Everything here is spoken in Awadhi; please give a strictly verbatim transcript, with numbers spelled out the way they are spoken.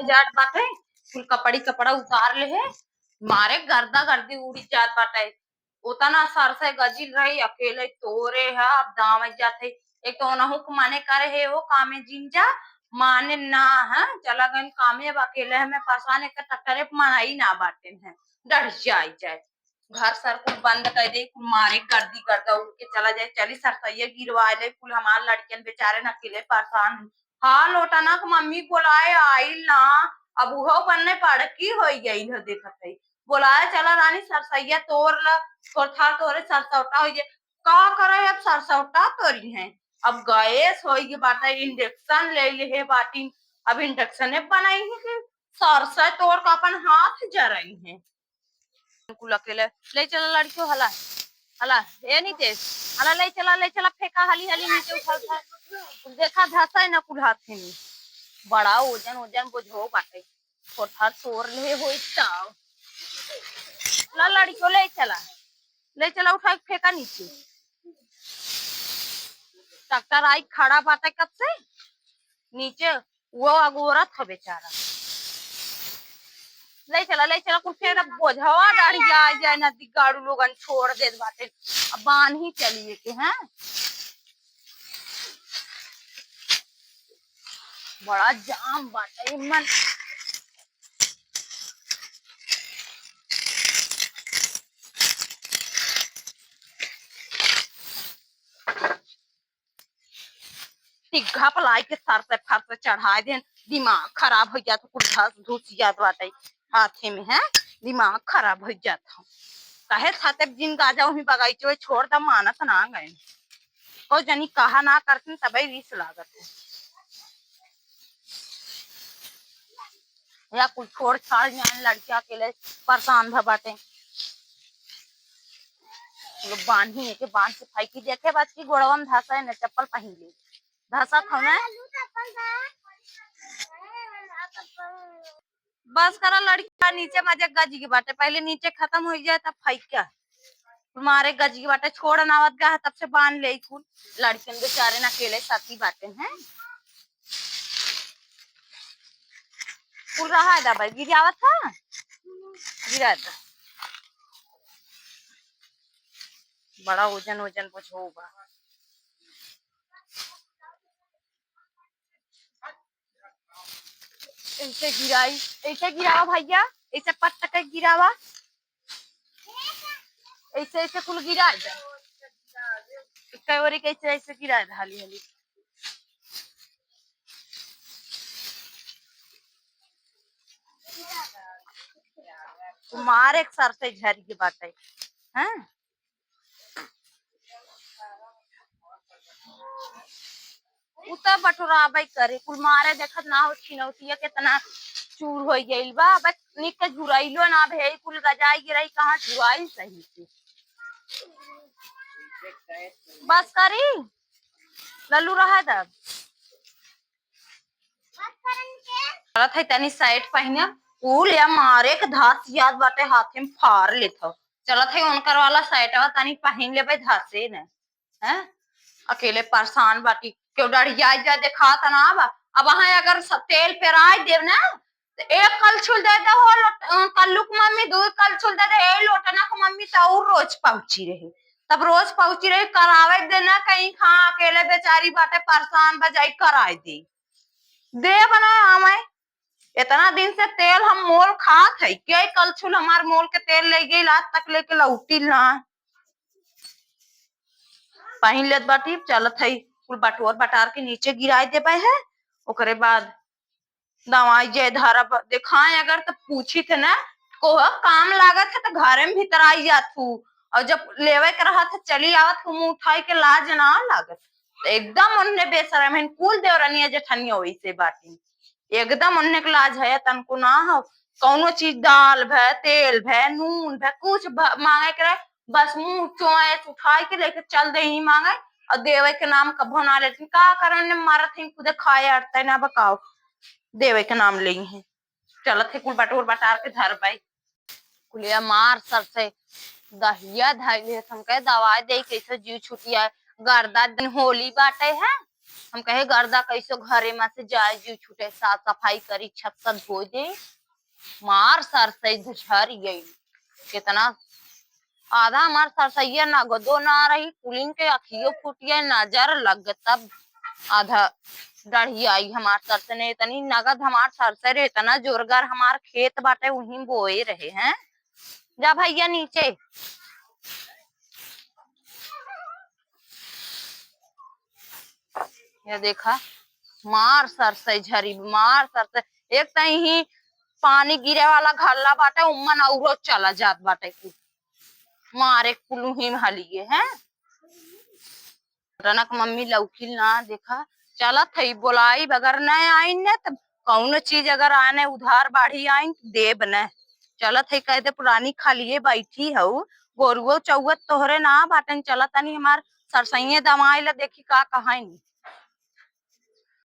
जात बाटे, कुल कपड़ी कपड़ा उतार ले है, मारे गर्दा गर्दी उड़ी जात बाटे। उतना सरसै गजिल रही, अकेले तोरे है, अब दावे जात है। एक तो ओनहु के माने करे है, वो कामे जिन जा, माने ना है, चला गए कामे, अब अकेले हमें परेशान, एक तो ट्रैक्टरे पे मनाई ना बाटे है, डर जाई जाए। घर सर कुल बंद कर दे, कुल मारे गर्दी गर्दा उड़ के चला जाए, चली सरसैया गिरवा ले, कुल हमार लड़कियन बेचारे न अकेले परेशान हैं। हाँ, लोटना के मम्मी बोलाए आइल ना, अब उहो बनने पड़की हो गई हो, देखत है। बोलाए चला रानी सरसैया तोड़ ल, थोड़ थार तोरे सरसौटा हो जाए। का करे अब सरसौटा तोरी है, अब गैस हो गई बाटे, इंडक्शन ले ले है बाटी, अब इंडक्शने बनाई है कि सरसै तोड़ के अपन हाथ जराई है। कुल अकेले ले चला लड़कियों, हला, हला, ए नीचे, हला ले चला, ले चला, फेंका हाली हाली नीचे उठा उठा। कुल देखा धसा है ना कुल हाथे में। बड़ा ओजन ओजन बोझो बाटे। कोठा तोड़ ले होई ताव। ला लड़कियों ले चला, ले चला उठा के फेंका नीचे। ट्रैक्टर आई खड़ा बाटे कब से नीचे, वो अगोरत ह बेचारा। ले चला, ले चला, कुल फेर बोझवा डाढ़िया आ जाए ना, दिगाड़ू लोगन छोड़ देत बाटे। अब बान्ही चलिए के, हैं? बड़ा जाम बाटे मन। टिग्घा पर लाई के सरसै फरसै चढ़ाए देन, दिमाग खराब हो जात, कुल घास धूस जात बाटे हाथे में, हैं? दिमाग खराब हो जात हो। काहे खातिर जिन गाजा वहीं बगीचे में छोड़ द, मानत ना गए। को जनी कहा ना करतीन, तबे रिस लागत है। या कुल छोड़ छाड़ जाए, लड़किया अकेले परेशान भ बाटे। लोग बांधी है के बांध के फेंकी, देखे बात की गोड़वा में धसा है ना, चप्पल पहन ले, धसा खाना। बस करा लड़किया, नीचे मजे गजी के बाटे, पहले नीचे खत्म हो जाए तब फेंका। मारे गजी के बाटे, छोड़ नावत गा है, तब से बांध ले कुल। लड़कियन बेचारे ना अकेले साथी बाटे हैं। कुल रहा है दबाई, गिरावत था, गिरा दा। बड़ा ओजन ओजन बोझो बा। ऐसे गिराई, ऐसे गिरावा भैया, ऐसे पट के गिरावा, ऐसे ऐसे कुल गिरा दे। इक्का ओरी के ऐसे ऐसे गिरा दे हाली हाली। मार एक सर से झर के बाटे, हैं? उ त बटोराबे करे, कुल मारे देखत ना हो, छिनौतिया केतना चूर होइ गइल बा। बस निक के झुरइलो ना भे, कुल गजाई गिराई कहाँ झुराई सही से। बस करी, लल्लू रहे दब। चलत है तनी सेट पहिने, कुल या मारे के धास याद बाटे, हाथे में फार लेत हो। चलत है उनकर वाला सेटवा तनी पहिन लेबे धासे ने। हैं? अकेले परेशान बाटी, केहू डढ़िया जा देखात ना बा। अब अहाँ अगर स-, तेल पेराई देब ना, तो एक कलछुल दे दे हो लोट-, अ, कल्लू के मम्मी, दू कलछुल दे दे, ए लोटना के मम्मी तो और रोज पहुंची रही। तब रोज पहुंची रही, करावे दे ना कहीं खा, अकेले बेचारी बाटे परेशान बा, जाई कराई दे। दे बना हमें, इतना दिन से तेल हम मोल खात है, के कलछुल हमार मोल के तेल ले गई, आज तक लेके लौटी ना। पहिन लेत बाटी, चलत है, कुल बटोर बटार के नीचे गिराई देबे है। ओकरे बाद दवाई जे धरब देखाए, अगर तो पूछी थे ना, कोह काम लागत है तो घरे में भीतर आई जात हूँ, और जब लेवे के रहत है चली आवत हूँ, मुँह उठाई के लाज ना लागत। तो एकदम उन्हें बेशरम है, कुल देवरनिया जेठनिया वैसे बाटी, एकदम उन्हें के लाज है तनको ना हो। कौनो चीज दाल भे, तेल भे, नून भे, कुछ भ-, मांगे के रहे, बस मुंह चोंच उठाई के लेके चल दे ही मांगे, और देवे के नाम कभो ना लेती। का करन ने मारत ही, खुदे खाए अड़ते ना बकाओ, देवे के नाम लेई है। चलत है कुल बटोर बटार के धर बाई। कुलिया मार सर से दहिया धइले, हम कहे दवाई दे, कैसे जीव छुटिया, गर्दा दिन होली बाटे है, हम कहे गर्दा कैसो घरे में से जाए, जीव छूटे, साफ सफाई करी, छत का धो दे। मार सरसई झरियई। कितना आधा हमार सरसैया नगदो ना रही, कुलिन के अखियो फूटिया, नजर लग तब आधा डढ़ियाई हमार सरसने। इतनी नगद हमार सरसई रहे, इतना जोरगर हमार खेत बाटे, उहीं बोए रहे हैं। जा भैया नीचे। ये देखा, मार सरसई झरी, मार सरसई। एक तई ही पानी गिरे वाला घल्ला बाटे, उम्मन औरो चला जात बाटे कुल। मारे कुल उहीं में हलिए हैं। रनक मम्मी लौकिल ना, देखा, चलत है बोलाई, अगर न आइन न त कौनो चीज अगर आने उधार बाढ़ी आइन त देब न। चलत है कह दे पुरानी खालिए बैठी हऊ, गोरुओ चौवत तोहरे ना बाटन, चलत तनी हमार सरसइये दमाई ला, देखी का कहाइन।